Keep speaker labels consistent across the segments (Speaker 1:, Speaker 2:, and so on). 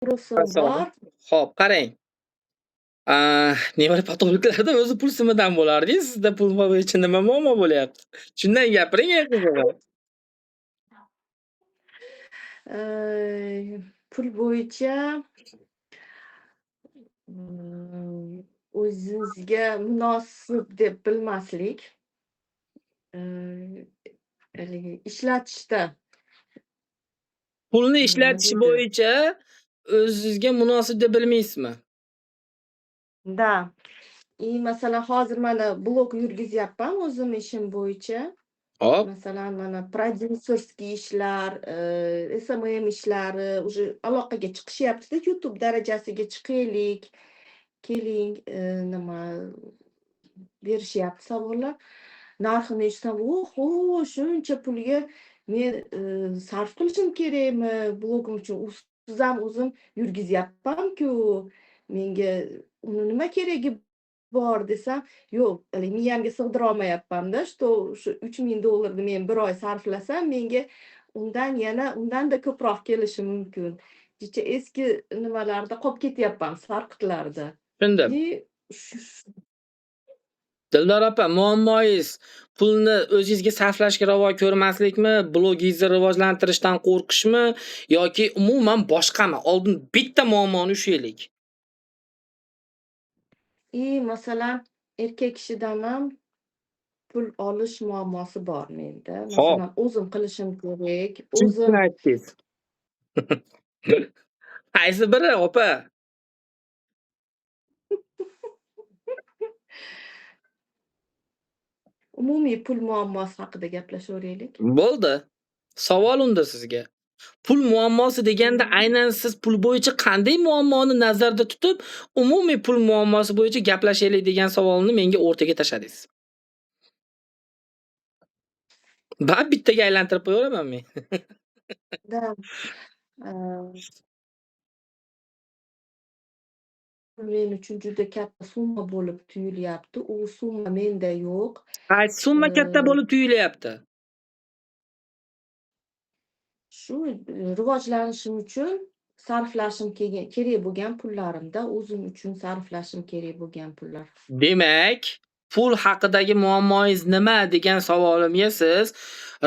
Speaker 1: Вопросim bor.
Speaker 2: Xo'p, qarang. Nevara-potomniklarda o'zi pul simidan bo'lardi-yu, sizda pul bo'yicha nima muammo bo'lyapti? Shundan gapiring eng qizig'i.
Speaker 1: Pul bo'yicha o'zingizga munosib deb bilmaslik, haligi ishlatishda.
Speaker 2: Pulni
Speaker 1: Nima
Speaker 2: ishlatish
Speaker 1: deydi?
Speaker 2: bo'yicha o'zingizga munosib deb bilmaysizmi?
Speaker 1: Да. И masalan, hozir mana blog yurgizyapman o'zim ishim bo'yicha.
Speaker 2: Hop.
Speaker 1: Masalan, mana prodyuserskiy ishlar, SMM ishlari уже aloqaga chiqishyapti-da, YouTube darajasiga chiqaylik, keling, nima berishyapti savollar. Narxini eshitsam, oho, shuncha pulga men sarf qilishim kerakmi blogim uchun? Usiz ham o'zim yurgizyapman-ku. Menga uni nima keragi bor desam, yo'q, haligi miyamga sig'dira olmayapman-da, что shu $3000 ni men bir oy sarflasam, menga undan yana undanda ko'proq kelishi mumkin. Kecha eski nimalarda qolib ketyapman, sarqitlarda.
Speaker 2: Tushundim.
Speaker 1: И
Speaker 2: Dildor opa, muammoyingiz pulni o'zingizga sarflashga ravo ko'rmaslikmi, blogingizni rivojlantirishdan qo'rqishmi yoki umuman boshqami? Oldin bitta muammoni ushlaylik.
Speaker 1: И masalan, erkak kishidan ham pul olish muammosi bor menda.
Speaker 2: Xo'p.
Speaker 1: Masalan, o'zim qilishim kerak,
Speaker 2: Uchinchisini
Speaker 1: o'zim
Speaker 2: aytdingiz. Qaysi biri, opa?
Speaker 1: Umumiy pul muammosi haqida gaplashaveraylik.
Speaker 2: Bo'ldi. Savol unda sizga. Pul muammosi deganda aynan siz pul bo'yicha qanday muammoni nazarda tutib, umumiy pul muammosi bo'yicha gaplashaylik degan savolni menga o'rtaga tashladingiz. Ba bittaga aylantirib qo'yaveraman men.
Speaker 1: Да. Men uchun juda katta summa bo'lib tuyulyapti. U summa menda yo'q.
Speaker 2: Qaysi summa katta bo'lib tuyulyapti?
Speaker 1: Shu rivojlanishim uchun sarflashim kerak bo'lgan pullarimda o'zim uchun sarflashim kerak bo'lgan pullar.
Speaker 2: Demak, pul haqidagi muammoyingiz nima degan savolimga siz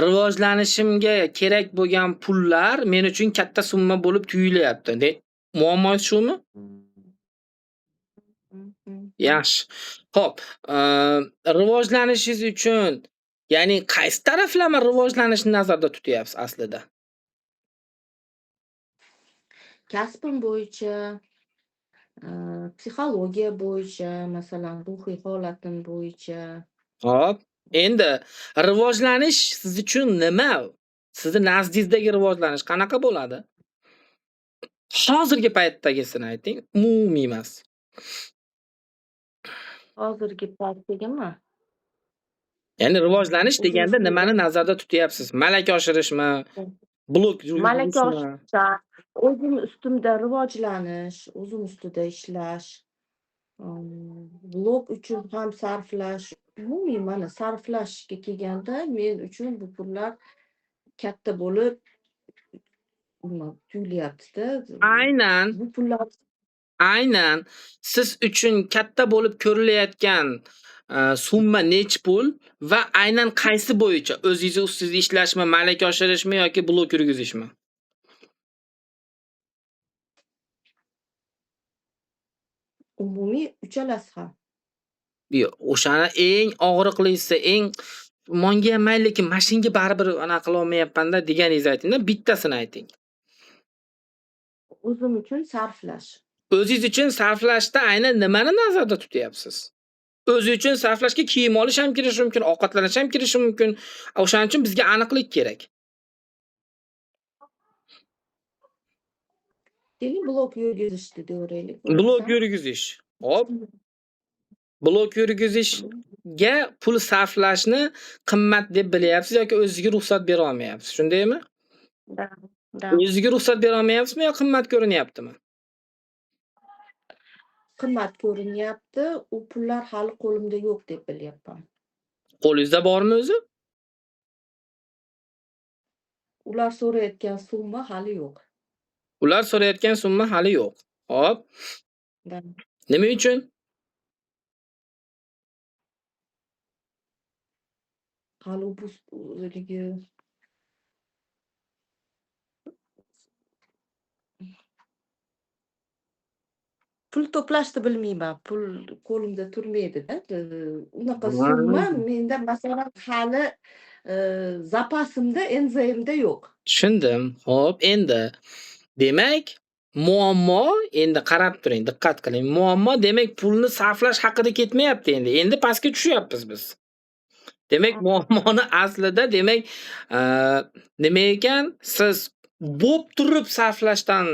Speaker 2: rivojlanishimga kerak bo'lgan pullar men uchun katta summa bo'lib tuyulyapti. Muammoyingiz shumi? Yaxshi. Xo'p, rivojlanishingiz uchun, ya'ni qaysi taraflama rivojlanishni nazarda tutyapsiz aslida?
Speaker 1: Kasbim bo'yicha, psixologiya bo'yicha, masalan, ruhiy holatim bo'yicha.
Speaker 2: Xo'p, endi rivojlanish siz uchun nima? Sizni nazdingizdagi rivojlanish qanaqa bo'ladi? Hozirgi paytdagisini ayting, umumiy emas.
Speaker 1: Hozirgi paytdagimi?
Speaker 2: Ya'ni rivojlanish
Speaker 1: O'zim
Speaker 2: deganda
Speaker 1: ustida
Speaker 2: nimani nazarda tutyapsiz? Malaka oshirishmi? Blog
Speaker 1: Malaka
Speaker 2: yurgizishmi?
Speaker 1: oshirishda, o'zim ustimda rivojlanish, o'zim ustida ishlash, blog uchun ham sarflash, umumiy mana sarflashga kelganda men uchun bu pullar katta bo'lib nima tuyulyapti-da.
Speaker 2: Aynan.
Speaker 1: Bu pullar
Speaker 2: Aynan siz uchun katta bo'lib ko'rilayotgan summa nechi pul va aynan qaysi bo'yicha? O'zingizni ustingizda ishlashmi, malaka oshirishmi yoki blog yurgizishmi?
Speaker 1: Umumiy uchalasi ham.
Speaker 2: Yo'q, o'shani eng og'riqlisi, eng monga ham mayli, lekin mashinga baribir anaqa qila olmayapman-da deganingizni ayting-da, bittasini ayting.
Speaker 1: O'zim uchun sarflash.
Speaker 2: O'zingiz uchun sarflashda aynan nimani nazarda tutyapsiz? O'zi uchun sarflashga kiyim olish ham kirishi mumkin, ovqatlanish ham kirishi mumkin. O'shaning uchun bizga aniqlik kerak.
Speaker 1: Keling, blog yurgizishni deyaveraylik.
Speaker 2: Blog yurgizish. Hop. Blog yurgizishga pul sarflashni qimmat deb bilyapsiz yoki o'zizga ruxsat bera olmayapsiz, shundaymi?
Speaker 1: Да, да.
Speaker 2: O'zizga ruxsat bera olmayapsizmi yo qimmat ko'rinyaptimi?
Speaker 1: Qimmat ko'rinyapti. U pullar hali qo'limda yo'q deb bilyapman.
Speaker 2: Qo'lingizda bormi o'zi?
Speaker 1: Ular so'rayotgan summa hali yo'q.
Speaker 2: Ular so'rayotgan summa hali yo'q. Xo'p.
Speaker 1: Да.
Speaker 2: Nima uchun?
Speaker 1: Hali u haligi pul to'plashni bilmayman. Pul qo'limda turmaydi-da. Unaqa summa menda, masalan, hali zapasimda, НЗМda yo'q.
Speaker 2: Tushundim. Xo'p, endi demak, muammo endi qarab turing, diqqat qiling. Muammo demak pulni sarflash haqida ketmayapti endi. Endi pastga tushyapmiz biz. Demak, muammoni aslida demak, nima ekan? Siz bo'p turib sarflashdan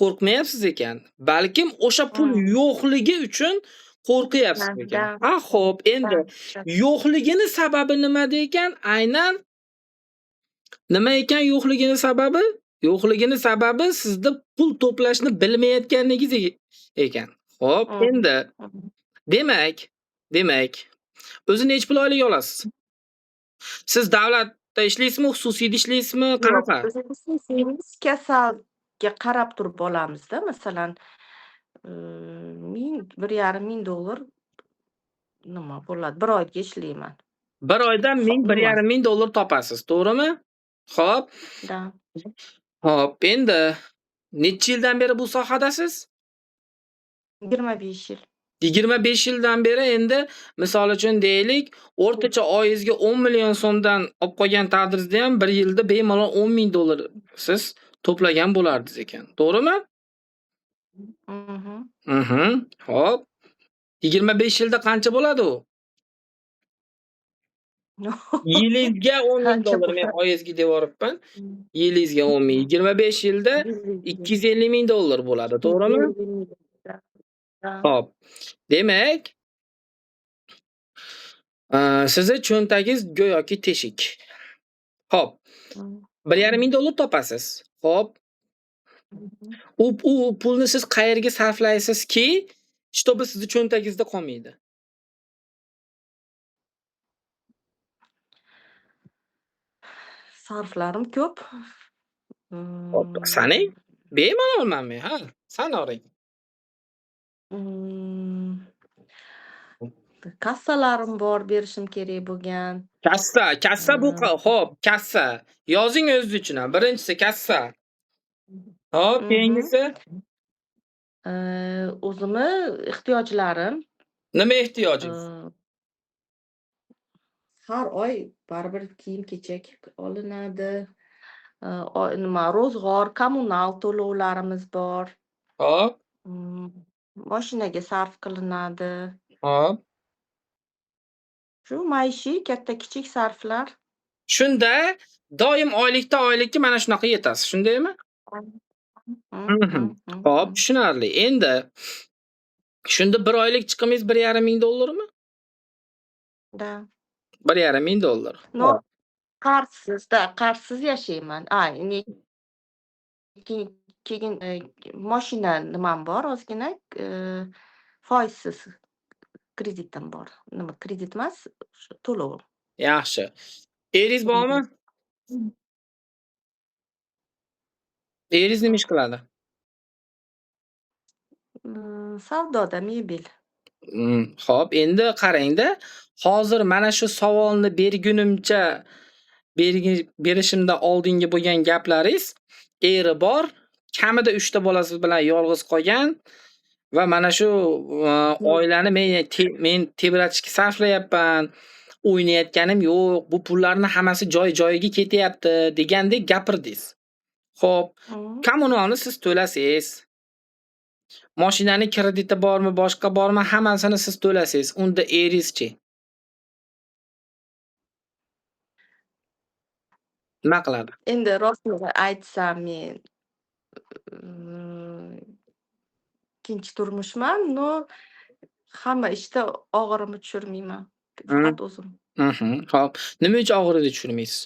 Speaker 2: qo'rqmayapsiz ekan, balkim o'sha pul yo'qligi uchun qo'rqyapsiz ekan. Ha, xo'p, endi yo'qligini sababi nimada ekan? Aynan nima ekan yo'qligini sababi? Yo'qligini sababi sizda pul to'plashni bilmayotganligingiz ekan. Xo'p, endi demak, o'zi necha pul oylik olasiz? Siz davlatda ishlaysizmi, xususiyda ishlaysizmi,
Speaker 1: Yo'q,
Speaker 2: qanaqa?
Speaker 1: biz xususiymiz, kasalga qarab turib olamizda, masalan, 1000, 1,5 ming dollar nima bo'ladi, bir oyga ishlayman.
Speaker 2: Bir oyda 1000,
Speaker 1: Nima?
Speaker 2: 1,5 ming dollar topasiz, to'g'rimi? Xo'p.
Speaker 1: Да.
Speaker 2: Xo'p, endi necha yildan beri bu sohadasiz?
Speaker 1: 25 yil.
Speaker 2: 25 yildan beri endi misol uchun deylik, o'rtacha oyingizga 10 million so'mdan olib qolgan taqdiringizda ham bir yilda bemalol 10 ming dollar siz to'plagan bo'lardingiz ekan. To'g'rimi?
Speaker 1: Mhm.
Speaker 2: Xo'p. 25 yilda qancha bo'ladi u? Yilingizga 10 ming
Speaker 1: Qancha
Speaker 2: dollar men
Speaker 1: bo'ladi?
Speaker 2: oyingizga devoribman. Yilingizga 10 ming. 25 yilda 250 ming dollar bo'ladi, to'g'rimi? Xo'p. Demak, sizni cho'ntagingiz go'yoki teshik. Xo'p. 1,5 ming dollar topasiz. Xo'p. U pulni siz qayerga sarflaysizki, чтобы sizni cho'ntagingizda qolmaydi?
Speaker 1: Sarflarim ko'p.
Speaker 2: Xo'p, saning? Bemalol mana, ha, sanoring.
Speaker 1: Kassalarim bor berishim kerak bo'lgan.
Speaker 2: Kassa, kassa bu xo'p, kassa. Yozing o'zingiz uchun ham. Birinchisi kassa. Xo'p, keyingisi?
Speaker 1: O'zimni ehtiyojlarim.
Speaker 2: Nima ehtiyojingiz?
Speaker 1: Har oy baribir kiyim-kechak olinadi. Nima, ro'zg'or, kommunal to'lovlarimiz bor.
Speaker 2: Xo'p.
Speaker 1: Moshinaga sarf qilinadi.
Speaker 2: Xo'p.
Speaker 1: Shu maishiy katta-kichik sarflar.
Speaker 2: Shunda doim oylikdan oylikka mana shunaqa yetasiz, shundaymi? Xo'p, tushunarli. Endi shunda bir oylik chiqimingiz 1,5 ming dollarmi?
Speaker 1: Да.
Speaker 2: 1,5 ming dollar.
Speaker 1: Но qarzsiz, да, qarzsiz yashayman. A, keyin moshina nimam bor ozgina, foizsiz kreditim bor. Nima, kredit emas, shu to'lovim.
Speaker 2: Yaxshi. Eringiz bormi? Eringiz nima ish qiladi?
Speaker 1: Savdoda, mebel.
Speaker 2: Xo'p, endi qarang-da, hozir mana shu savolni bergunimcha berishimdan oldingi bo'lgan gaplaringiz eri bor, kamida 3 ta bolasi bilan yolg'iz qolgan va mana shu oilani men tebratishga sarflayapman, o'ynayotganim yo'q, bu pullarni hammasi joy-joyiga ketyapti degandek gapirdingiz. Xo'p, kommunalni siz to'lasangiz, mashinani krediti bormi, boshqa bormi, hammasini siz to'lasangiz, unda eringizchi? Nima qiladi?
Speaker 1: Endi rostini aytsam, men ikkinchi turmushman, но hamma ishda og'irimni tushirmayman. Faqat o'zim.
Speaker 2: Xo'p, nima uchun og'irini tushirmaysiz?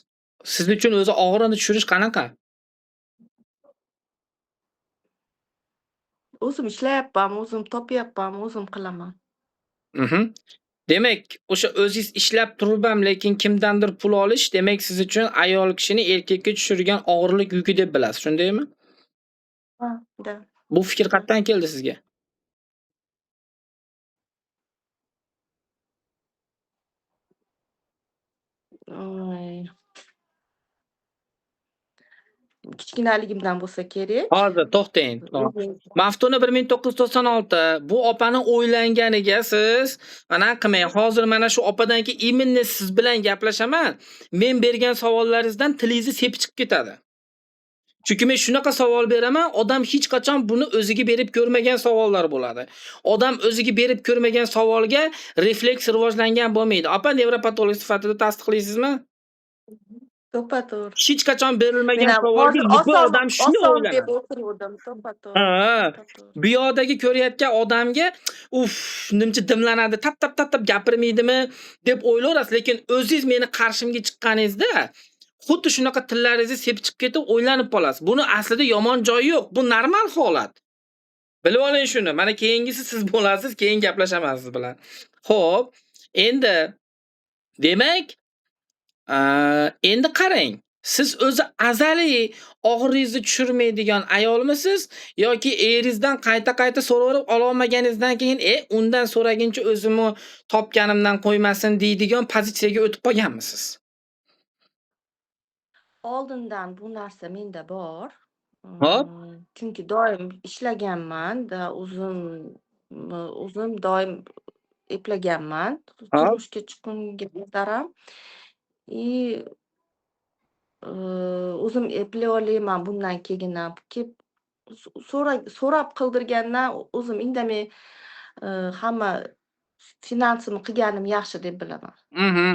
Speaker 2: Siz uchun o'zi og'irini tushirish qanaqa?
Speaker 1: O'zim ishlayapman, o'zim topyapman, o'zim qilaman.
Speaker 2: Demak, o'sha o'zingiz ishlab turib ham, lekin kimdandir pul olish, demak, siz uchun ayol kishini erkakka tushirgan og'irlik yuki deb bilasiz, shundaymi?
Speaker 1: Ha, да.
Speaker 2: Bu fikr
Speaker 1: Да.
Speaker 2: qayerdan keldi sizga?
Speaker 1: Oy. Kichkinaligimdan bo'lsa kerak.
Speaker 2: Hozir to'xtang.
Speaker 1: O'zim
Speaker 2: Maftuna 1996 bu opani o'ylanganiga siz mana qilmang. Hozir mana shu opadan keyin именно siz bilan gaplashaman. Men bergan savollaringizdan tilingizni sepib chiqib ketadi. Chunki men shunaqa savol beraman, odam hech qachon buni o'ziga berib ko'rmagan savollar bo'ladi. Odam o'ziga berib ko'rmagan savolga refleks rivojlangan bo'lmaydi. Opa nevropatolog sifatida tasdiqlaysizmi?
Speaker 1: To'ppa-to'g'ri.
Speaker 2: Hech qachon
Speaker 1: Men
Speaker 2: berilmagan
Speaker 1: ham
Speaker 2: savolga
Speaker 1: hozir
Speaker 2: любой
Speaker 1: oson
Speaker 2: odam shuni
Speaker 1: oson deb
Speaker 2: o'ylanadi.
Speaker 1: o'tiruvdim. To'ppa-to'g'ri,
Speaker 2: Ha,
Speaker 1: to'ppa-to'g'ri.
Speaker 2: bu yoqdagi ko'rayotgan odamga uf, nimcha dimlanadi, tap tap tap tap gapirmaydimi deb o'ylayverasiz, lekin o'zingiz meni qarshimga chiqqaningizda xuddi shunaqa tillaringizni sepib chiqib ketib o'ylanib qolasiz. Buni aslida yomon joyi yo'q. Bu normal holat. Bilib oling shuni. Mana keyingisi siz bo'lasiz, keyin gaplashaman siz bilan. Xo'p, endi demak, endi qarang. Siz o'zi azaliy og'iringizni tushirmaydigan ayolmisiz yoki eringizdan qayta-qayta so'raverib ololmaganingizdan keyin, undan so'raguncha o'zimni topganimdan qo'ymasin deydigan pozitsiyaga o'tib qolganmisiz?
Speaker 1: Oldindan bu narsa menda bor.
Speaker 2: Hop.
Speaker 1: Chunki doim ishlaganman, da o'zim doim eplaganman.
Speaker 2: Hop.
Speaker 1: Turmushga chiqqunga qadar ham. И o'zim eplay olaman bundan keyin ham. Kelib so'rab qildirgandan o'zim indamay, hamma finansimni qilganim yaxshi deb bilaman.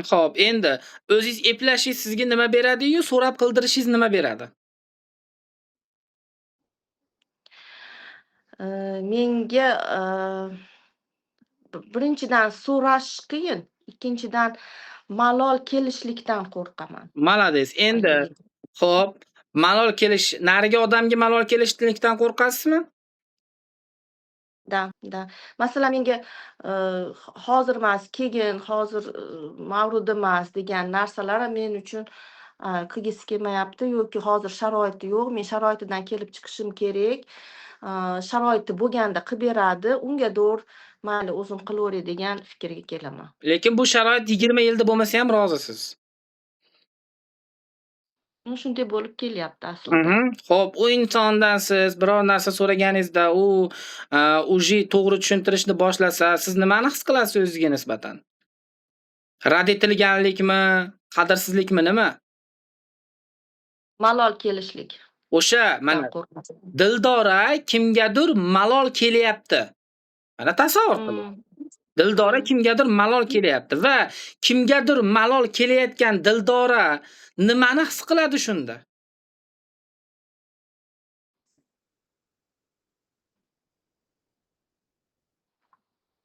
Speaker 2: Xo'p, endi o'zingiz eplashingiz sizga nima beradi-yu, so'rab qildirishingiz nima beradi?
Speaker 1: Menga birinchidan so'rash qiyin, ikkinchidan malol kelishlikdan qo'rqaman.
Speaker 2: Молодец. Endi
Speaker 1: Haligi
Speaker 2: xo'p, malol kelish, narigi odamga malol kelishlikdan qo'rqasizmi?
Speaker 1: Да, да. Masalan, menga hozir emas, keyin, hozir mavridi emas degan narsalar ham men uchun qilgisi kelmayapti yoki hozir sharoiti yo'q, men sharoitidan kelib chiqishim kerak. Sharoiti bo'lganda qilib beradi, ungadir mayli o'zim qilaveray degan fikrga kelaman.
Speaker 2: Lekin bu sharoit 20 yilda bo'lmasa ham rozisiz.
Speaker 1: Shunday bo'lib kelyapti aslida.
Speaker 2: Xo'p, u insondan siz biror narsa so'raganingizda u уже to'g'ri tushuntirishni boshlasa, siz nimani his qilasiz o'zingizga nisbatan? Rad etilganlikmi, qadrsizlikmi, nima?
Speaker 1: Malol kelishlik.
Speaker 2: O'sha mana
Speaker 1: qo'rqaman.
Speaker 2: Dildora kimgadir malol kelyapti. Mana tasavvur qiling. Dildora kimgadir malol kelyapti va kimgadir malol kelayotgan Dildora nimani his qiladi shunda?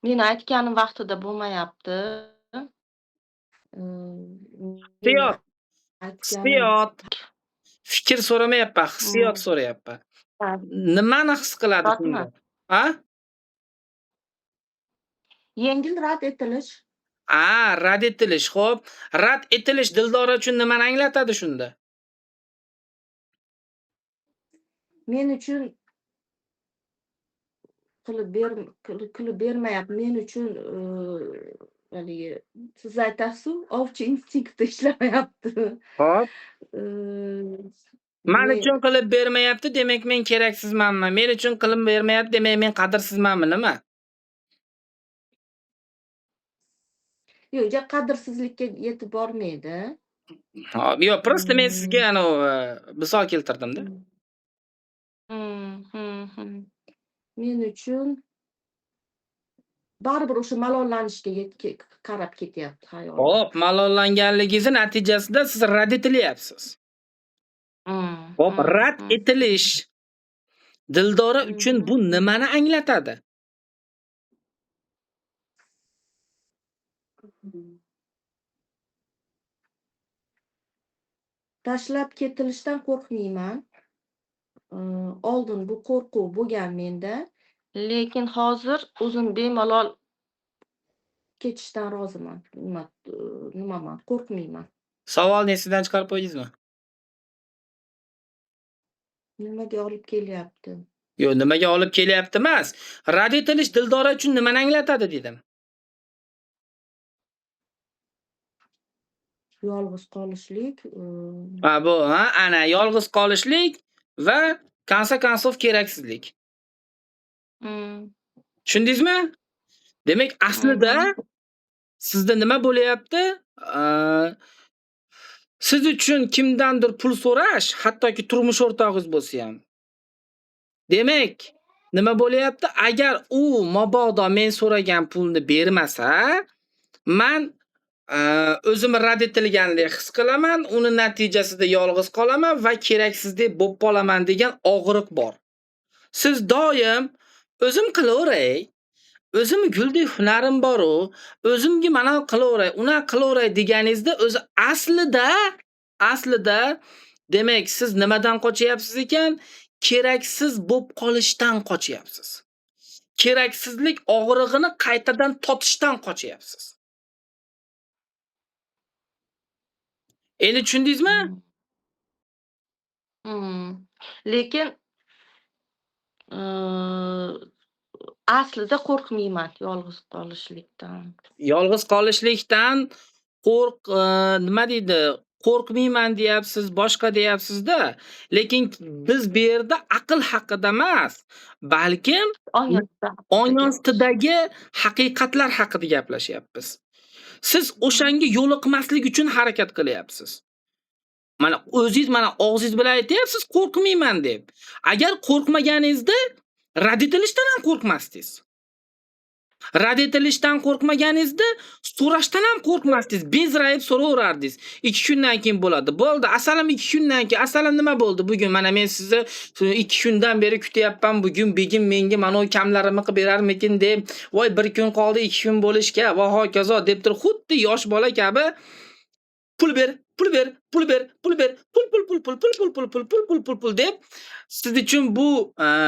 Speaker 1: Meni aytganim vaqtida bo'lmayapti.
Speaker 2: Hissiyot. Hissiyot. Fikr so'ramayapman, hissiyot so'rayapman. Nimani his qiladi shunda? Ha?
Speaker 1: Yengil rad etilish.
Speaker 2: A, rad etilish. Xo'p, rad etilish Dildora uchun nimani anglatadi shunda?
Speaker 1: Men uchun qilib bermayapti. Men uchun haligi siz aytasiz, ovchi instinkti ishlamayapti.
Speaker 2: Xo'p. Men uchun qilib bermayapti, demak men keraksizmanmi? Men uchun qilib bermayapti, demak men qadrsizmanmi, nima?
Speaker 1: Yo'q, ja qadrsizlikka yetib bormaydi.
Speaker 2: Hop, yo'q, просто men sizga anavi misol keltirdim-da.
Speaker 1: Men uchun baribir o'sha malollanishga qarab ketyapti hayolim.
Speaker 2: Xo'p, malollanganligingizni natijasida siz rad etilyapsiz. Xo'p, rad etilish Dildora uchun bu nimani anglatadi?
Speaker 1: Tashlab ketilishdan qo'rqmayman. Oldin bu qo'rquv bo'lgan menda, lekin hozir o'zim bemalol ketishdan roziman. Nimaman, qo'rqmayman.
Speaker 2: Savolni esidan chiqarib qo'ydingizmi?
Speaker 1: Nimaga olib kelyapti?
Speaker 2: Yo'q, nimaga olib kelyapti emas. Rad etilish Dildora uchun nimani anglatadi dedim.
Speaker 1: Yolg'iz qolishlik,
Speaker 2: Ha, bu, ha, ana yolg'iz qolishlik va конце концов keraksizlik. Tushundingizmi? Demak, aslida sizda nima bo'lyapti? Siz uchun kimdandir pul so'rash, hattoki turmush o'rtog'ingiz bo'lsa ham. Demak, nima bo'lyapti? Agar u mabodo men so'ragan pulni bermasa, man o'zimni rad etilgandek his qilaman, uni natijasida yolg'iz qolaman va keraksizdek bo'lib qolaman degan og'riq bor. Siz doim o'zim qilaveray, o'zim guldek hunarim bor-u, o'zimga mana qilaveray, unaqa qilaveray deganingizda o'zi aslida demak siz nimadan qochyapsiz ekan? Keraksiz bo'lib qolishdan qochyapsiz. Keraksizlik og'rig'ini qaytadan totishdan qochyapsiz. Endi tushundingizmi?
Speaker 1: Lekin aslida qo'rqmayman yolg'iz qolishlikdan.
Speaker 2: Yolg'iz qolishlikdan nima deydi? Qo'rqmayman deyapsiz, boshqa deyapsiz-da. Lekin biz bu yerda aql haqida emas, balkim
Speaker 1: Ong
Speaker 2: ong ostidagi haqiqatlar haqida gaplashyapmiz. Siz o'shanga yo'liqmaslik uchun harakat qilyapsiz. Mana o'zingiz mana og'zingiz bilan aytyapsiz qo'rqmayman deb. Agar qo'rqmaganingizda rad etilishdan ham qo'rqmasdingiz. Rad etilishdan qo'rqmaganingizda so'rashdan ham qo'rqmasdingiz. Bezrayib so'raverardingiz. 2 kundan keyin bo'ladi. Bo'ldi, asalim 2 kundan keyin, asalim nima bo'ldi bugun? Mana men sizni 2 kundan beri kutyapman. Bugun begim menga mana u kamlarimni qilib berarmikin deb, voy 1 kun qoldi, 2 kun bo'lishga va hokazo deb turib, xuddi yosh bola kabi pul ber, pul ber, pul ber, pul ber, pul pul pul pul pul pul pul pul pul pul pul pul deb siz uchun bu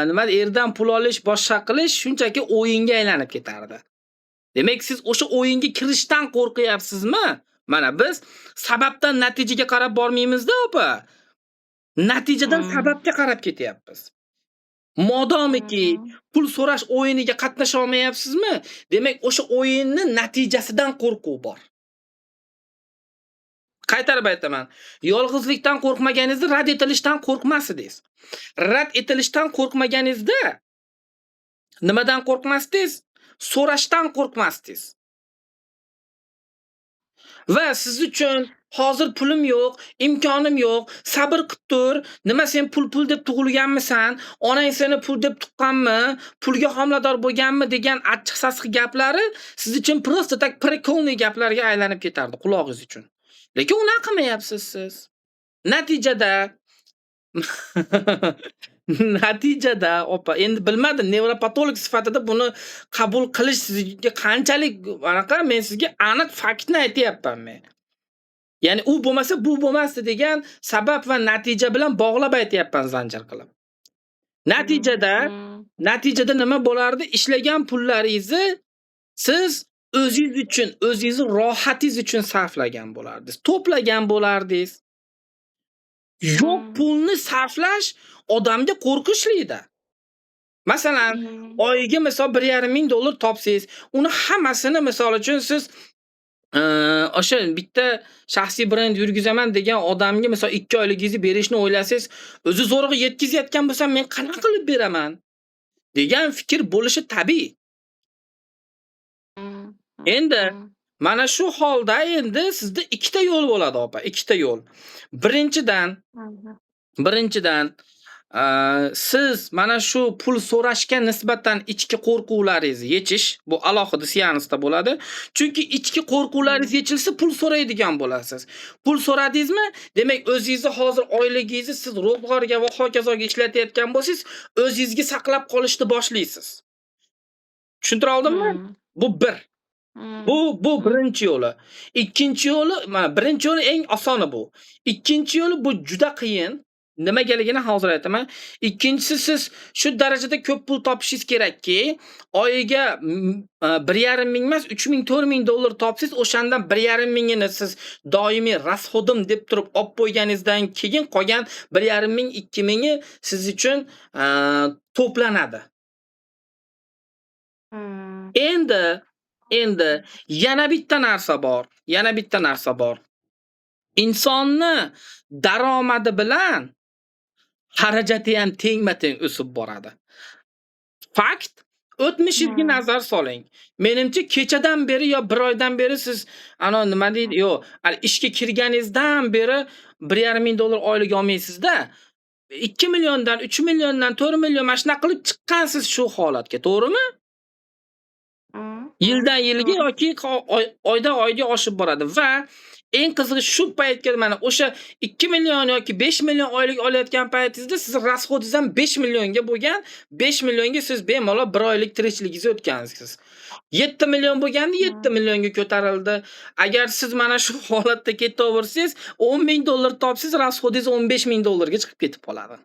Speaker 2: nima erdan pul olish, boshqa qilish shunchaki o'yinga aylanib ketardi. Demak, siz o'sha o'yinga kirishdan qo'rqyapsizmi? Mana biz sababdan natijaga qarab bormaymiz-da, opa. Natijadan sababga qarab ketyapmiz. Modomiki pul so'rash o'yiniga qatnasha olmayapsizmi? Demak, o'sha o'yinni natijasidan qo'rquv bor. Qaytarib aytaman. Yolg'izlikdan qo'rqmaganingizda rad etilishdan qo'rqmas edingiz. Rad etilishdan qo'rqmaganingizda nimadan qo'rqmasdingiz? So'rashdan qo'rqmasdingiz. Va siz uchun hozir pulim yo'q, imkonim yo'q, sabr qilib tur, nima sen pul deb tug'ilganmisan, onang seni pul deb tuqqanmi, pulga homilador bo'lganmi degan achchiq sasiq gaplari siz uchun просто так прикольный gaplarga aylanib ketardi qulog'ingiz uchun. Lekin unaqa qilmayapsiz siz. Natijada natijada opa, endi bilmadim, nevropatolog sifatida buni qabul qilish sizga qanchalik anaqa, men sizga aniq faktni aytyapman men. Ya'ni u bo'lmasa bu bo'lmasdi degan sabab va natija bilan bog'lab aytyapman zanjir qilib. Natijada natijada nima bo'lardi? Ishlagan pullaringizni siz o'zingiz uchun, o'zingizni rohatingiz uchun sarflagan bo'lardingiz, to'plagan bo'lardingiz. Yo'q pulni sarflash odamga qo'rqinchli-da. Masalan, oyiga misol $1,500 topsangiz, uni hammasini misol uchun siz o'sha bitta shaxsiy brend yurgizaman degan odamga misol 2 oyligingizni berishni o'ylasangiz, o'zi zo'rg'a yetkazayotgan bo'lsam, men qanaqa qilib beraman degan fikr bo'lishi tabiiy. Endi mana shu holda endi sizda ikkita yo'l bo'ladi opa, ikkita yo'l. Birinchidan birinchidan siz mana shu pul so'rashga nisbatan ichki qo'rquvlaringizni yechish, bu alohida seansda bo'ladi. Chunki ichki qo'rquvlaringiz yechilsa, pul so'raydigan bo'lasiz. Pul so'radingizmi, demak o'zingizni hozir oyligingizni siz ro'zg'orga va hokazoga ishlatayotgan bo'lsangiz, o'zingizga saqlab qolishni boshlaysiz. Tushuntira oldimmi? Bu bir. Bu birinchi yo'li. Ikkinchi yo'li, mana birinchi yo'li eng osoni bu. Ikkinchi yo'li bu juda qiyin. Nimagaligini hozir aytaman. Ikkinchisi, siz shu darajada ko'p pul topishingiz kerakki, oyiga 1,5 ming emas, 3000, 4000 dollar topsangiz, o'shandan 1,5 mingini siz doimiy расход im deb turib olib qo'yganingizdan keyin qolgan 1,5 ming, 2 mingi siz uchun to'planadi. Endi yana bitta narsa bor. Yana bitta narsa bor. Insonni daromadi bilan xarajati ham tengma-teng o'sib boradi. Fakt, o'tmishingizga nazar soling. Menimcha, kechadan beri yo 1 oydan beri siz ana nima deydi, yo'q, hali ishga kirganingizdan beri $1,5 ming oylik olmaysiz-da. 2 milliondan, 3 milliondan, 4 million mana shunaqa qilib chiqqansiz shu holatga, to'g'rimi? Yildan yilga
Speaker 1: To'g'ri.
Speaker 2: yoki oydan oyga oshib boradi va eng qizig'i, shu paytga mana o'sha 2 million yoki 5 million oylik olayotgan paytingizda sizni расход ingiz ham 5 millionga bo'lgan. 5 millionga siz bemalol 1 oylik tirikchiligingizni o'tkazasiz. 7 million bo'lganda 7 millionga ko'tarildi. Agar siz mana shu holatda ketaversangiz, 10 ming dollar topsangiz, расход ingiz 15 ming dollarga chiqib ketib qoladi.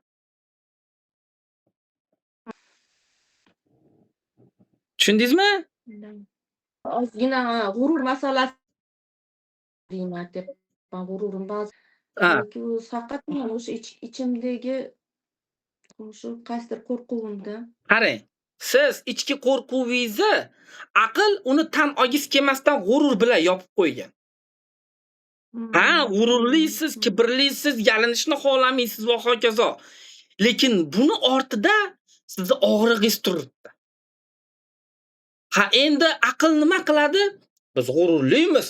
Speaker 2: Tushundingizmi?
Speaker 1: Ozgina g'urur masalasi deyman deb, man g'ururim ba'zi yoki u faqat o'sha ichimdagi o'sha qaysidir qo'rquvimda.
Speaker 2: Qarang, siz ichki qo'rquvingizni aql uni tan olgisi kelmasdan g'urur bilan yopib qo'ygan. Ha, g'ururlisiz, kibrlisiz, yalinishni xohlamaysiz va hokazo. Lekin buni ortida sizni og'rig'ingiz turibdi. Ha, endi aql nima qiladi? Biz g'ururlimiz.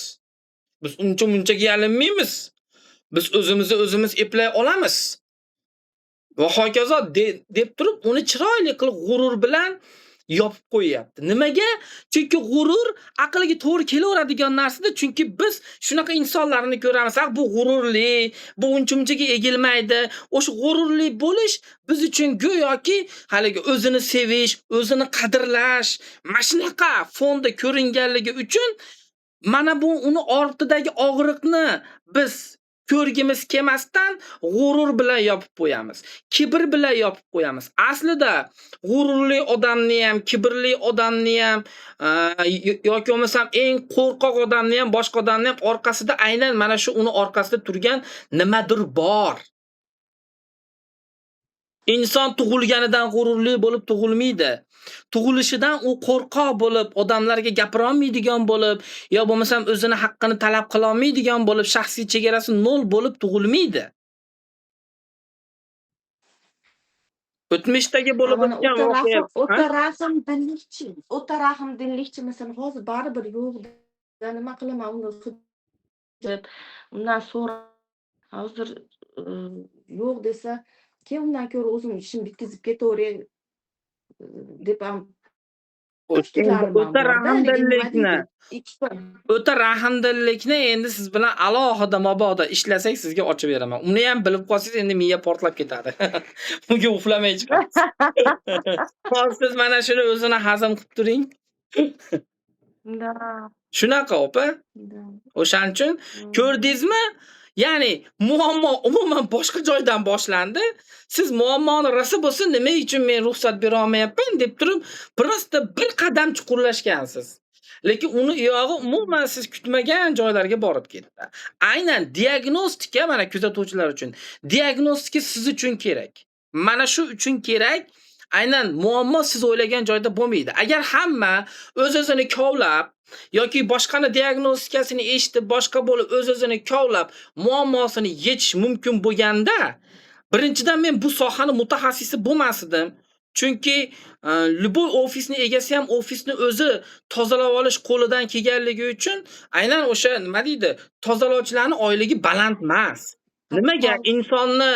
Speaker 2: Biz uncha-munchaga yalinmaymiz. Biz o'zimizni o'zimiz eplay olamiz. Va hokazo deb turib, uni chiroyli qilib g'urur bilan yopib qo'yyapti. Nimaga? Chunki g'urur aqlga to'g'ri kelaveradigan narsada, chunki biz shunaqa insonlarni ko'ramiz. Ha, bu g'ururli, bu uncha-munchaga egilmaydi. O'sha g'ururli bo'lish biz uchun go'yoki haligi o'zini sevish, o'zini qadrlash, mana shunaqa fonda ko'ringanligi uchun mana bu uni ortidagi og'riqni biz ko'rgimiz kelmasdan g'urur bilan yopib qo'yamiz. Kibr bilan yopib qo'yamiz. Aslida g'ururli odamni ham, kibrli odamni ham, yoki bo'lmasam eng qo'rqoq odamni ham, boshqa odamni ham orqasida aynan mana shu uni orqasida turgan nimadir bor. Inson tug'ilganidan g'ururli bo'lib tug'ilmaydi. Tug'ilishidan u qo'rqoq bo'lib, odamlarga gapira olmaydigan bo'lib, yo bo'lmasam o'zini haqqini talab qila olmaydigan bo'lib, shaxsiy chegarasi nol bo'lib tug'ilmaydi. O'tmishdagi bo'lib o'tgan voqea,
Speaker 1: O'ta rahmdillikchi, o'ta rahmdillikchi masalan hozir baribir yo'q-da, nima qilaman uni undan so'ra hozir yo'q desa, keyin undan ko'ra o'zim ishimni bitkazib ketaveray deb ham fikrlarim ham
Speaker 2: O'ta rahmdillikni o'ta rahmdillikni endi siz bilan alohida mabodo ishlasak sizga ochib beraman. Uni ham bilib qolsangiz endi miya portlab ketadi. Unga uxlamay chiqasiz. Hozir siz mana shuni o'zini hazm qilib turing. Shunaqa opa. O'shaning uchun ko'rdingizmi? Ya'ni muammo umuman boshqa joydan boshlandi. Siz muammoni rosa bo'lsa nima uchun men ruxsat bera olmayapman deb turib, prosta bir qadam chuqurlashgansiz. Lekin uni uyog'i umuman siz kutmagan joylarga borib ketdi. Aynan diagnostika mana kuzatuvchilar uchun. Diagnostika siz uchun kerak. Mana shu uchun kerak. Aynan muammo siz o'ylagan joyda bo'lmaydi. Agar hamma o'z-o'zini kovlab yoki boshqani diagnostikasini eshitib, boshqa bo'lib o'z-o'zini kovlab muammosini yechish mumkin bo'lganda, birinchidan men bu sohani mutaxassisi bo'lmas edim. Chunki любой ofisni egasi ham ofisni o'zi tozalab olish qo'lidan kelganligi uchun aynan o'sha nima deydi, tozalovchilarning oyligi baland emas. Nimaga insonni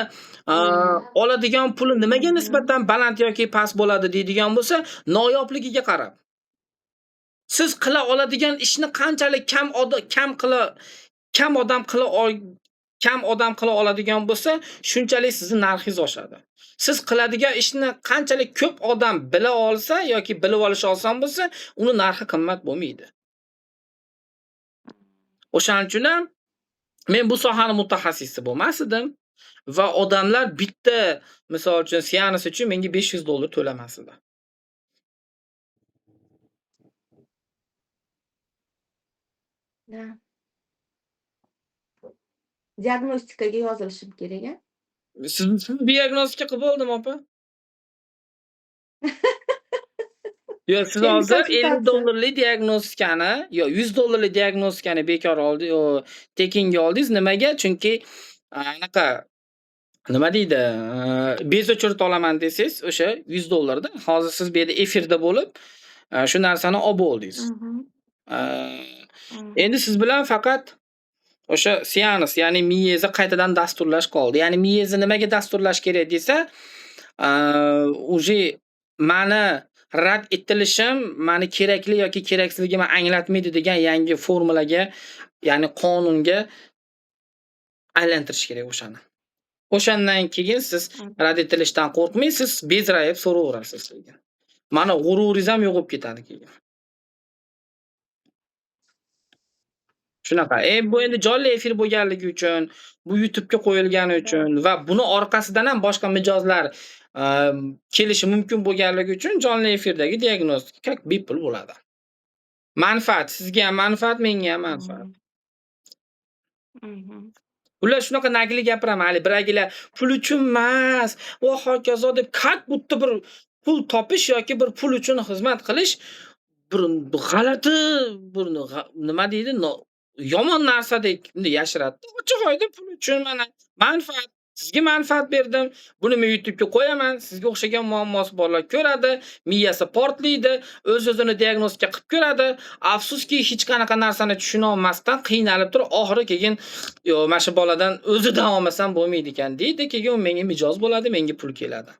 Speaker 2: oladigan puli nimaga nisbatan baland yoki past bo'ladi deydigan bo'lsa, noyobligiga qarab. Siz qila oladigan ishni qanchalik kam kam qila kam odam qila kam odam qila oladigan bo'lsa, shunchalik sizni narxingiz oshadi. Siz qiladigan ishni qanchalik ko'p odam bila olsa yoki bilib olishi oson bo'lsa, uni narxi qimmat bo'lmaydi. O'shaning uchun ham men bu sohani mutaxassisi bo'lmas edim. Va odamlar bitta, misol uchun, seans uchun menga $500 to'lamas edi.
Speaker 1: Да. Diagnostikaga yozilishim kerak, a?
Speaker 2: Siz diagnostika qilib bo'ldimi, opa? Yo'q, siz
Speaker 1: Endi
Speaker 2: hozir
Speaker 1: konsultatsiya.
Speaker 2: $50 lik diagnostikani, yo $100 lik diagnostikani bekor oldi, yo tekinga oldingiz. Nimaga? Chunki anaqa nima deydi, без очередь olaman desangiz, o'sha $100 da. Hozir siz bu yerda efirda bo'lib, shu narsani olib bo'ldingiz. Endi siz bilan faqat o'sha seans, ya'ni miyangizni qaytadan dasturlash qoldi. Ya'ni miyangizni nimaga dasturlash kerak desa, уже mani rad etilishim mani kerakli yoki keraksizligimni anglatmaydi degan yangi formulaga, ya'ni qonunga aylantirish kerak o'shani. O'shandan keyin siz rad etilishdan qo'rqmaysiz, bezrayib so'raverasiz keyin. Mana g'ururingiz ham yo'q bo'lib ketadi keyin. Shunaqa. Bu endi jonli efir bo'lganligi uchun, bu YouTube'ga qo'yilgani uchun va buni orqasidan ham boshqa mijozlar kelishi mumkin bo'lganligi uchun jonli efirdagi diagnostika bepul bo'ladi. Manfaat, sizga ham manfaat, menga ham manfaat. Ular shunaqa nagli gapiraman, hali biragilar pul uchun emas va hokazo deb, как будто bir pul topish yoki bir pul uchun xizmat qilish bir g'alati, bir nima deydi, yomon narsadek bunday yashiradi. Ochiq oydin pul uchun mana manfaat. Sizga manfaat berdim. Buni men YouTube'ga qo'yaman. Sizga o'xshagan muammosi borlar ko'radi, miyasi portlaydi, o'z-o'zini diagnostika qilib ko'radi. Afsuski, hech qanaqa narsani tushuna olmasdan qiynalib turib, oxiri keyin yo'q, mana shu boladan o'zidan olmasam bo'lmaydi ekan deydi. Keyin u menga mijoz bo'ladi, menga pul keladi.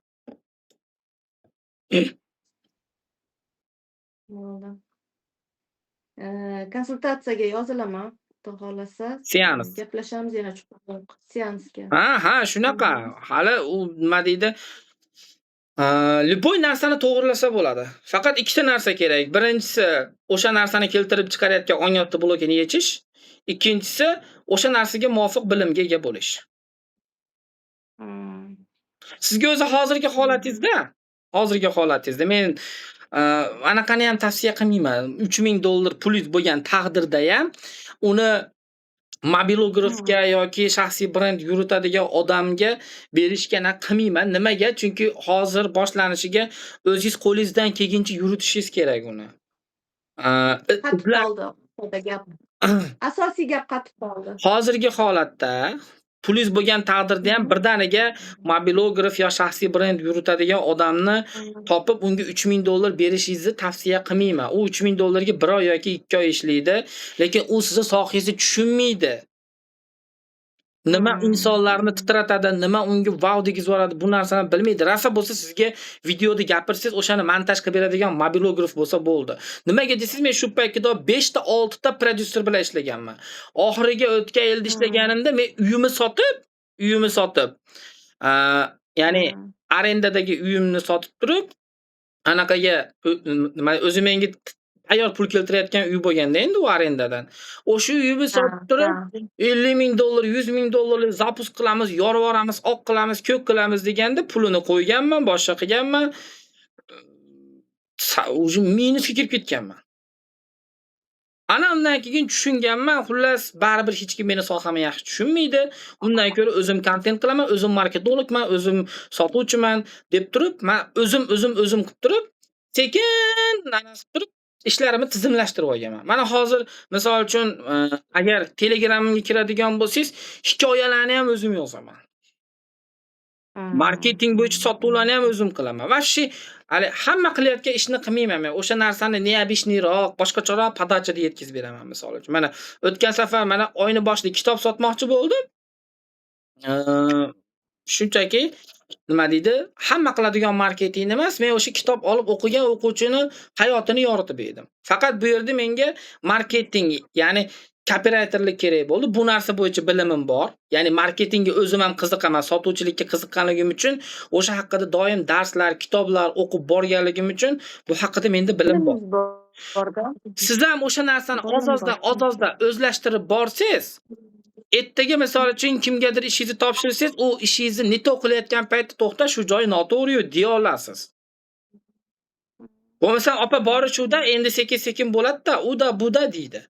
Speaker 1: Bo'ldi. Konsultatsiyaga yozilaman. Xudo xohlasa.
Speaker 2: Seans.
Speaker 1: Gaplashamiz yana chuqurroq seansga.
Speaker 2: Ha, shunaqa. Hali u nima deydi? Любой narsani to'g'rilasa bo'ladi. Faqat ikkita narsa kerak. Birinchisi, o'sha narsani keltirib chiqarayotgan ong yotti blokini yechish. Ikkinchisi, o'sha narsaga muvofiq bilimga ega bo'lish. Sizga o'zi hozirgi holatingizda men anaqani ham tavsiya qilmayman. $3000 pulingiz bo'lgan taqdirda ham uni mobilografga yoki shaxsiy brend yuritadigan odamga berishga qilmayman. Nimaga? Chunki hozir boshlanishiga o'zingiz qo'lingizdan kelguncha yuritishingiz kerak uni.
Speaker 1: Qatib qoldi gap. Asosiy gap qatib qoldi.
Speaker 2: Hozirgi holatda pulingiz bo'lgan taqdirda ham birdaniga mobilograf yo shaxsiy brend yuritadigan odamni topib unga $3000 berishingizni tavsiya qilmayman. U $3000 ga 1 oy yoki 2 oy ishlaydi, lekin u sizni sohangizni tushunmaydi. Nima insonlarni titratadi, nima unga vau degizib yuboradi, bu narsani bilmaydi. Rosa bo'lsa sizga videoda gapirsangiz, o'shani montaj qilib beradigan mobilograf bo'lsa bo'ldi. Nimaga desangiz, men shu paytda 5 ta 6 ta prodyuser bilan ishlaganman. Oxiriga o'tgan yilda ishlaganimda men uyimni sotib, ya'ni arendadagi uyimni sotib turib, anaqaga nima o'zi menga tayyor pul keltirayotgan uy bo'lganda endi u arendadan. O'sha uyimni sotib turib $50,000, $100,000 zapus qilamiz, yorib yuboramiz, oq qilamiz, ko'k qilamiz deganda pulini qo'yganman, boshqa qilganman. Уже minusga kirib ketganman. Ana undan keyin tushunganman, xullas baribir hech kim meni sohamni yaxshi tushunmaydi. Undan ko'ra o'zim kontent qilaman, o'zim marketologman, o'zim sotuvchiman deb turib, men o'zim qilib turib, sekin qilib turib ishlarimni tizimlashtirib olganman. Mana hozir misol uchun agar Telegramimga kiradigan bo'lsangiz, hikoyalarni ham o'zim yozaman. Marketing bo'yicha sotuvlarni ham o'zim qilaman. Вообще, hali hamma qilayotgan ishni qilmayman men. O'sha narsani neobishniroq, boshqacharoq podachada yetkazib beraman misol uchun. Mana o'tgan safar mana oyni boshida kitob sotmoqchi bo'ldim. Shunchaki nima deydi? Hamma qiladigan marketing emas, men o'sha kitob olib o'qigan o'quvchini hayotini yoritib berdim. Faqat bu yerda menga marketing, ya'ni copywriterlik kerak bo'ldi. Bu narsa bo'yicha bilimim bor. Ya'ni marketingga o'zim ham qiziqaman, sotuvchilikka qiziqqanligim uchun o'sha haqida doim darslar, kitoblar o'qib borganligim uchun bu haqida menda bilim bor. Siz ham o'sha narsani oz-ozdan o'zlashtirib borsangiz, Ertaga misol uchun kimgadir ishingizni topshirsangiz, u ishingizni не то qilayotgan paytda to'xta, shu joyi noto'g'ri-yu deya olasiz. Bo'lmasam opa bori shu-da, endi sekin-sekin bo'ladi-da, u-da, bu-da deydi.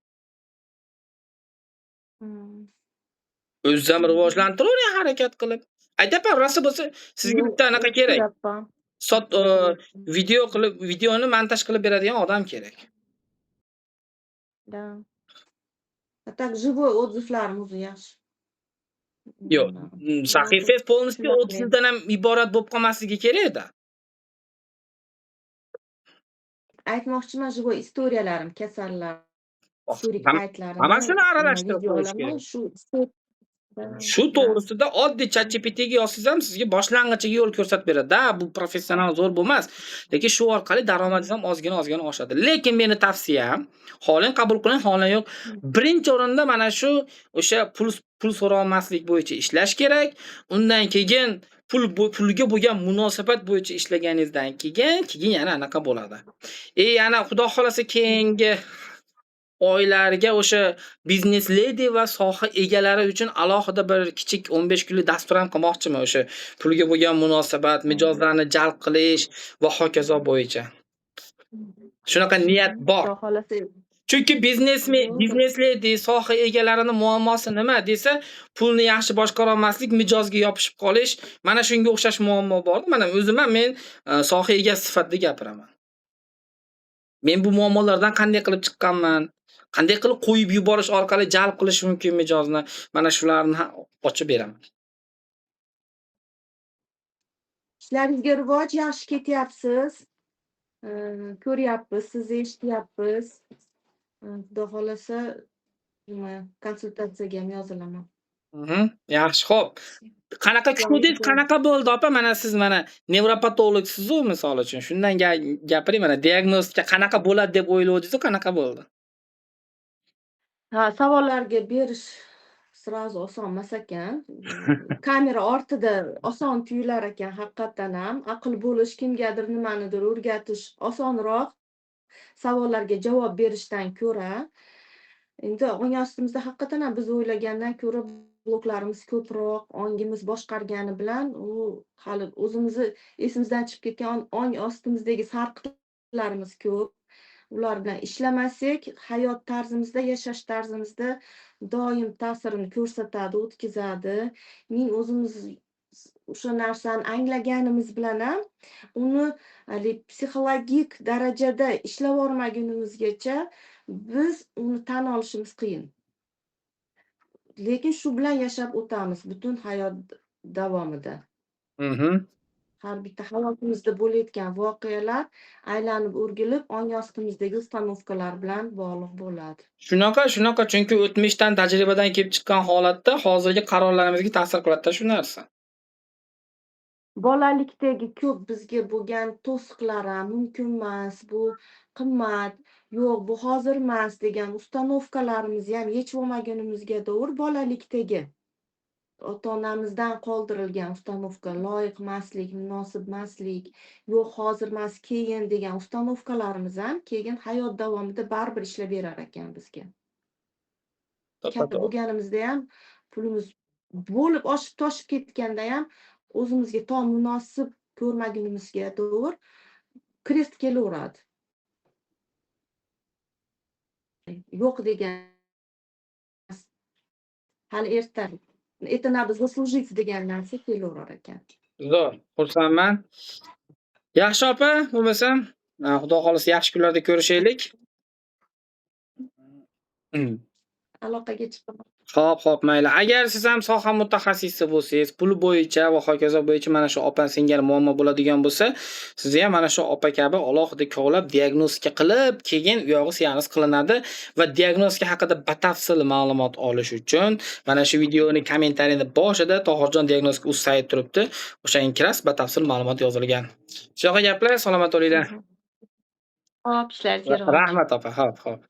Speaker 2: O'ziz ham rivojlantiravering harakat qilib. Aytyapman, rosa bo'lsa sizga
Speaker 1: Yo'q,
Speaker 2: bitta anaqa kerak.
Speaker 1: tushunyapman.
Speaker 2: Sot video qilib, videoni montaj qilib beradigan odam kerak.
Speaker 1: Да. А так живой отзыв larim o'zi yaxshi.
Speaker 2: Yo'q,
Speaker 1: Nima
Speaker 2: sahifangiz полностью
Speaker 1: shunaqa
Speaker 2: отзыв dan ham iborat bo'lib qolmasligi kerak-da.
Speaker 1: Aytmoqchiman, живой история larim, kasallar, istorik paytlarini
Speaker 2: Hammasini
Speaker 1: nima
Speaker 2: aralashtirib
Speaker 1: video
Speaker 2: qo'yish
Speaker 1: olaman,
Speaker 2: kerak.
Speaker 1: shu Да,
Speaker 2: Shu
Speaker 1: да.
Speaker 2: to'g'risida oddiy ChatGPTga yozsangiz ham sizga boshlang'ichiga yo'l ko'rsatib beradi. Da, bu professional zo'r bo'lmas, lekin shu orqali daromadingiz ham ozgina-ozgina oshadi. Lekin meni tavsiyam, xohlang qabul qiling, xohlang yo'q. Birinchi o'rinda mana shu o'sha pul so'rolmaslik bo'yicha ishlash kerak. Undan keyin pulga bo'lgan munosabat bo'yicha ishlaganingizdan keyin yana anaqa bo'ladi. Yana Xudo xolasa keyingi oylarga o'sha biznes ledi va soha egalari uchun alohida bir kichik 15 kunlik dastur ham qilmoqchiman o'sha pulga bo'lgan munosabat, mijozlarni jalb qilish va hokazo bo'yicha. Shunaqa niyat bor.
Speaker 1: Xudo xolasa.
Speaker 2: Chunki biznes ledi, soha egalarini muammosi nima desa, pulni yaxshi boshqara olmaslik, mijozga yopishib qolish, mana shunga o'xshash muammo bor. Mana o'zim ham men soha egasi sifatida gapiraman. Men bu muammolardan qanday qilib chiqqanman, qanday qilib qo'yib yuborish orqali jalb qilish mumkin mijozni, mana shularni ochib beraman.
Speaker 1: Ishlaringizga rivoj, yaxshi ketyapsiz. Ko'ryapmiz, sizni eshityapmiz. Xudo xolasa, nima konsultatsiyaga ham yozilaman.
Speaker 2: Yaxshi, xo'p. Qanaqa kutuvdingiz, qanaqa bo'ldi opa? Mana siz mana nevropatologsiz-u misol uchun. Shundan gapiring mana diagnostika qanaqa bo'ladi deb o'ylovdingiz-u, qanaqa bo'ldi?
Speaker 1: Ha, savollarga berish сразу oson emas ekan. Kamera ortida oson tuyular ekan haqiqatdan ham. Aql bo'lish, kimgadir nimanidir o'rgatish osonroq savollarga javob berishdan ko'ra. Endi ong ostimizda haqiqatdan ham biz o'ylagandan ko'ra bloklarimiz ko'proq, ongimiz boshqargani bilan u hali o'zimizni esimizdan chiqib ketgan ong ostimizdagi sarqitlarimiz ko'p. Ular bilan ishlamasak, hayot tarzimizda, yashash tarzimizda doim ta'sirini ko'rsatadi, o'tkazadi. Ning o'zimiz o'sha narsani anglaganimiz bilan ham uni haligi psixologik darajada ishlab olmagunimizgacha biz uni tan olishimiz qiyin. Lekin shu bilan yashab o'tamiz butun hayot davomida. Har bitta hayotimizda bo'layotgan voqealar aylanib o'rgilib ong ostimizdagi установка lar bilan bog'liq bo'ladi.
Speaker 2: Shunaqa, shunaqa, chunki o'tmishdan, tajribadan kelib chiqqan holatda hozirgi qarorlarimizga ta'sir qiladi-da shu narsa.
Speaker 1: Bolalikdagi ko'p bizga bo'lgan to'siqlar ham mumkin emas, bu qimmat, yo'q, bu hozir emas degan установка larimizni ham yechib olmagunimizga to'g'ri bolalikdagi ota-onamizdan qoldirilgan установка, loyiq emaslik, munosib emaslik, yo'q hozir emas, keyin degan установка larimiz ham keyin hayot davomida baribir ishlab berar ekan bizga. Katta
Speaker 2: To'ppa-to'g'ri.
Speaker 1: bo'lganimizda ham pulimiz bo'lib oshib toshib ketganda ham o'zimizga to munosib ko'rmagunimizga to'g'ri крест kelaveradi. Yo'q degan hali erta. Это надо заслужить degan narsa kelaverar ekan.
Speaker 2: Zo'r, xursandman. Yaxshi opa, bo'lmasam, Xudo xohlasa yaxshi kunlarda ko'rishaylik.
Speaker 1: Aloqaga chiqaman.
Speaker 2: Xo'p, xo'p, mayli. Agar siz ham soha mutaxassisi bo'lsangiz, pul bo'yicha va hokazo bo'yicha mana shu opa singari muammo bo'ladigan bo'lsa, sizni ham mana shu opa kabi alohida kovlab diagnostika qilib, keyin u yog'i seans qilinadi va diagnostika haqida batafsil ma'lumot olish uchun mana shu videoni kommentariyani boshida Tohirjon diagnostika uz sayti turibdi. O'shanga kirasiz, batafsil ma'lumot yozilgan. Shunaqa gaplar, salomat bo'linglar.
Speaker 1: Xo'p, ishlaringizga rivoj.
Speaker 2: Rahmat opa, xo'p, xo'p.